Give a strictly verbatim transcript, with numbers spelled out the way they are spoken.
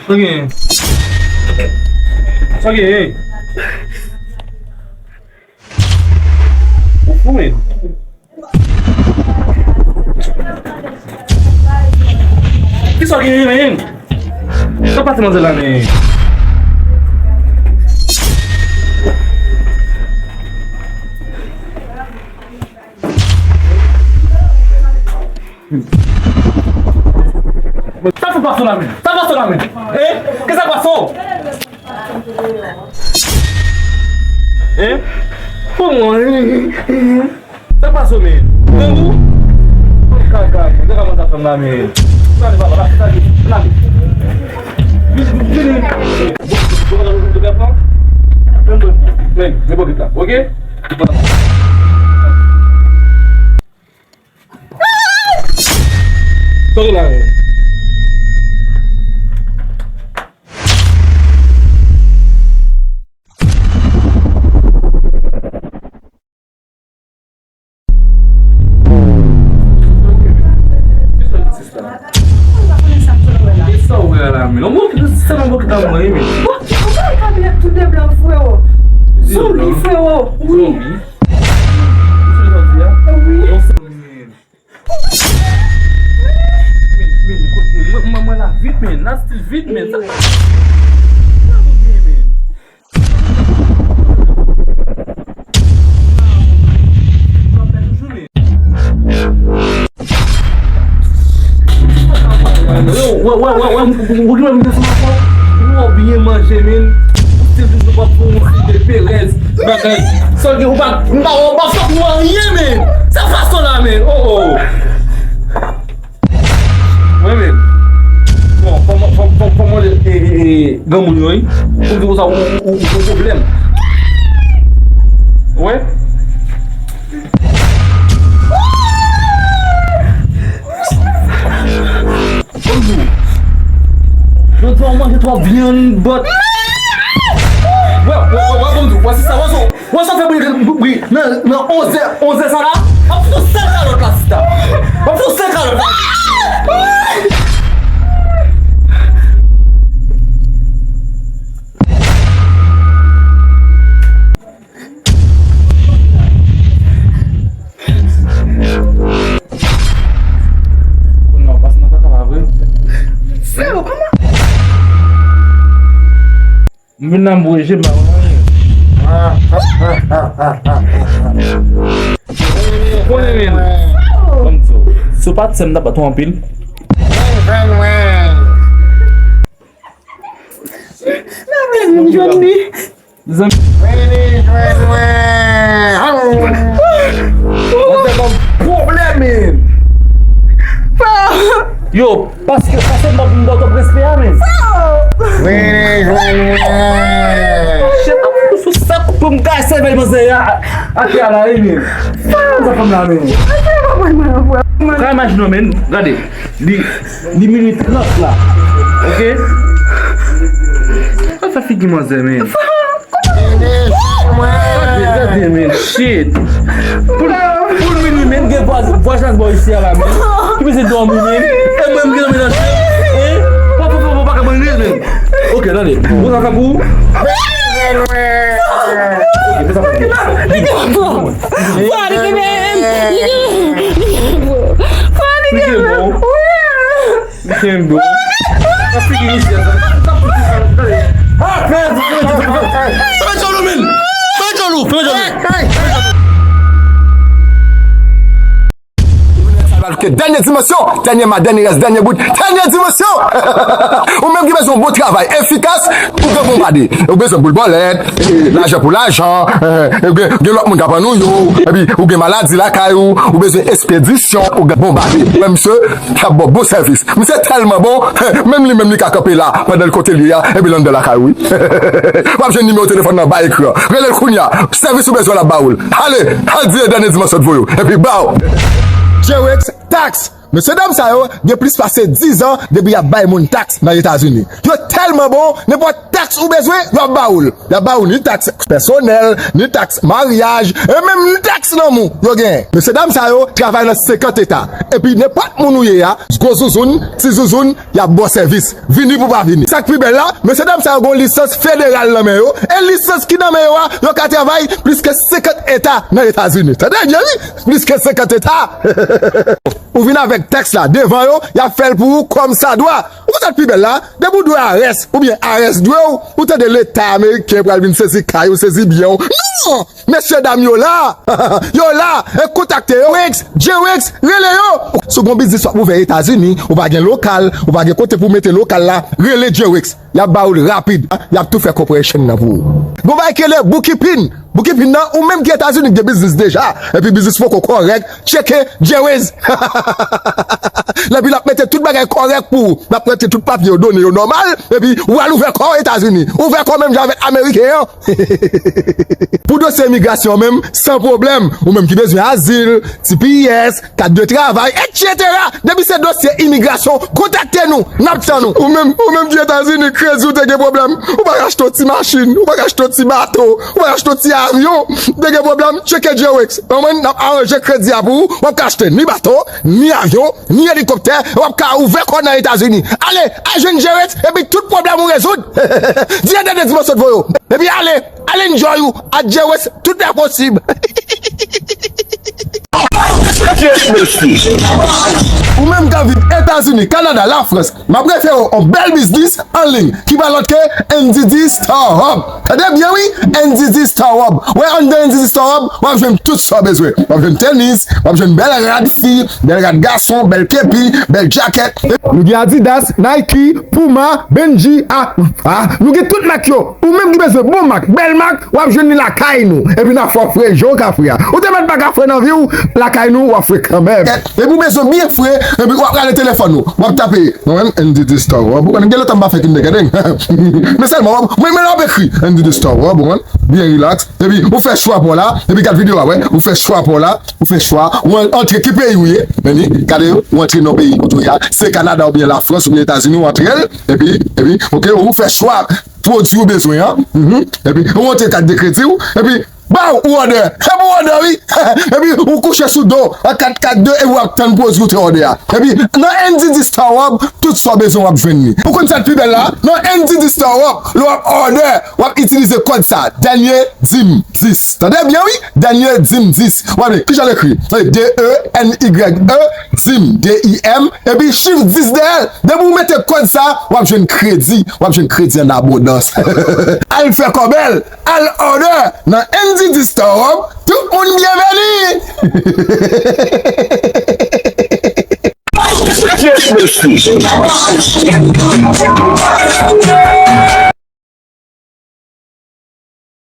Sa gen? Sa gen, hey? Ou fou, men. Kisa w genyen, men? Sa pase manzè la, men. Sa fè pase la, men. Sa pase la, men. Eh? Kisa pase w? Hein? Pou mwen. Sa pase w, men? Grangou? Kaka, men. Kaka, men, sa fanm la, men. N ale, papa, n ale, n ale. Vini, vini. Men, men, men, men, men, men, ok? Sòti la, men. Kisa w wè a la, men? Yon bokit, se yon bokit a mwen, men. Bokit, ou pa wè kabèt tou de blan, freo. Zonbi, freo. Wi. Zonbi? Ou se sa w di a? Wi. Yon sèl men. Men, men, kote, mwen, mwen, mwen la vit, men, nasty vit, men, sa, sa, sa, men. Yo, wè, wè, wè, wè, ou, ou, ou, ou, ou byen manje, men. Ou te toujou pa pou yon ti de perèz. Bagay. Sa w gen, ou pa, ou pa, ou pa fè pou anyen, men. Sa fason la, men. Oh, oh. Mwen, men. Bon, kòman, kòman, kòman, kòman, e, e, e, granmoun yo, wi? Pou di konsa, ou, ou, ou, ou pwoblèm. Wè? Bonjou. Jodi a, w manje twòp vyann, but. Wè, wè, wè, wè, bonjou. Wè, sista, wè, so, wè, sa fè bri, bri, nan, nan onz è, onz è sa la. W ap fout yon sèl kalòt la, sista. W ap fout yon sèl kalòt la. Kounye a w pase nan kaka la vre. Freo, kòman? M vin la m bouye je m pa wè anyen. Konnen men. Kòm di w. Si w pa t sè m, m t ap bat ou anpil. Mezanmi, m jwenn li. Mezanmi. Vini jwenn mwen. Mwen se yon pwoblèm, men. Yo, paske, paske m pa vin ba w twòp respè a, men. Vini jwenn mwen. Shit, ap sou sa pou m kay sèvèl manzè a, atè a la, wi, men. Sa fanm la, men. Ka imajine w, men, gade, li, li minui trant la. Ok? Al fè figi manzè, men. Gade, gade, men, shit. Pou, pou l minui, men, gen vwaz-, vwazin bò isi a la, men. Ki bezwen dòmi, men. E mwen, m gen dòmi nan chè. Hein? Papa, papa, papa, ka manje, men. Ok, tande. Bon, sa fè pou ou. Ok, fè sa pou ou. Pwa li gen menm. Li gen, li gen, pwa li gen menm. Wi. Li gen bon. Sa figi misye sa. Fè djòl ou, men. Fè djòl ou, fè djòl ou. Ke dènye dimansyon, dènye ma, dènye rès, dènye bout, dènye dimansyon. Ou menm ki bezwen yon bon travay efikas, ou gen bonbade. Ou bezwen boul bòlèt, eh, lajan pou lajan, eh, ou gen, gen lòt moun k ap ann ou yo, epi ou gen maladi lakay ou, ou bezwen espedisyon, ou gen bonbade. Wè misye, k ap ba w bon sèvis. Misye tèlman bon, menm li menm li ka kanpe la, pandan l kote l ye a, epi l anndan lakay ou, wi. W ap jwenn nimewo telefòn nan ba ekran. Rele l kounye a. Sèvis ou bezwen l ap ba ou l. Ale, al di e dènye dimansyon t voye w. Epi ba w. Jerex Tax. Mesye dam sa yo gen plis pase diz an depi y ap bay moun taks nan Etazini. Yo tèlman bon, nenpòt taks ou bezwen, yo ap ba ou l. Y ap ba ou ni taks pèsonèl, ni taks maryaj, e menm ni taks lanmou yo genyen. Mesye dam sa yo travay nan senkant eta. Epi nenpòt moun ou ye a, gwo zouzoun, ti zouzoun, y ap ba w sèvis. Vini pou pa vini. Sa k pi bèl la, mesye dam sa yo gen yon lisans federal nan men yo, e lisans ki nan men yo a, yo ka travay plis ke senkant eta nan Etazini. Tande byen wi, plis ke senkant eta. Ou vin avèk taks la devan yo, y ap fè l pou ou kòm sa dwa. Ou konn sa k pi bèl la? Depi w dwe IRS, oubyen IRS dwe w, ou tande Leta ameriken pral vin sezi kay ou, sezi byen w. Non! Mesye dam yo la! Yo la! E kontakte yo! Jerex, Jerex, rele yo! Si w gen yon biznis w ap ouvè Etazini, ou pa gen lokal, ou pa gen kote pou w mete lokal la, rele Jerex. Y ap ba ou l rapid. Y ap tou fè corporation nan pou ou. Gon bagay ki rele bookkeeping. Bookkeeping nan, ou menm ki Etazini ki gen biznis deja, epi biznis poko kòrèk, tcheke Jerex. Lè pi l ap mete tout bagay kòrèk pou ou. L ap mete tout papye yo, done yo nòmal, epi ou al ouvè kò w Etazini. Ouvè kò w menm jan avèk ameriken an. Pou dosye imigrasyon menm, san pwoblèm. Ou menm ki bezwen azil, T P S, kat de travay, etsetera. Depi se dosye imigrasyon, kontakte nou, n ap tann ou. Ou menm, ou menm ki Etazini, kredi w te gen pwoblèm. Ou pa ka achte yon ti machin, ou pa ka achte yon ti bato, ou pa ka achte yon ti avyon. Te gen pwoblèm, tcheke Jerex. Konprann? N ap aranje kredi a pou ou. W ap ka achte ni bato, ni avyon, ni elikoptè. W ap ka ouvè kò w nan Etazini. Ale, al jwenn Jerex, epi tout pwoblèm ou rezoud. Di a dènye dimansyon t voye w. Epi ale, al enjoy ou. Adje wes, tout lè posib. Ou menm k ap viv Etazini, Kanada, Lafrans, m ap refere w yon bèl biznis an liy ki pa lòt ke N D D Star Hub. Tande byen wi, N D D Star Hub. Wè anndan N D D Star Hub, w ap jwenn tout sa w bezwen. W ap jwenn tenis, w ap jwenn bèl rad fi, bèl rad gason, bèl kepi, bèl djakèt. Nou gen Adidas, Nike, Puma, Benji, a, a, nou gen tout mak yo. Ou menm ki bezwen bon mak, bèl mak, w ap jwenn li lakay nou. Epi n ap fè w fre jan w ka fre a. Ou te mèt pa ka fre nan vi w, lakay nou, w ap fre kanmenm. Epi ou bezwen byen fre, epi w ap rale telefòn ou. W ap tape, mwen menm, N D D Star Hub. Ou konnen gen lontan m pa fè kindergarten. Men sèlman, w ap, mwen, men w ap ekri N D D Star Hub, ou konprann? Byen rilaks. Epi ou fè chwa pa w la, epi gad videyo a, wè. Ou fè chwa pa w la, ou fè chwa. Ou an-, antre ki peyi ou ye, men li, gade yo, ou antre nan peyi kote w ye a. Se Kanada oubyen Lafrans oubyen Etazini, ou antre l, epi, epi, ok, ou fè chwa pwodui ou bezwen an. Mhm. Epi ou antre kat de kredi w, epi baw, ou òdè. Epi ou òdè, wi. Epi ou kouche sou do, an kat kat de, epi w ap tann pwodui ou te òdè a. Epi nan N D D Star Hub, tout sa w bezwen w ap jwenn li. Ou konn sa k pi bèl la? Nan N D D Star Hub, lè w ap òdè, w ap itilize kòd sa, Dènye Dim dis. Tande byen, wi. Dènye Dim dis. W ap li, kijan l ekri? D E N Y E, Dim, D I M, epi chif dis dèyè l. Depi w mete kòd sa, w ap jwenn kredi. W ap jwenn kredi an abondans. Al fè kò bèl. Al òdè nan N D D Star Hub. Tout moun byenveni.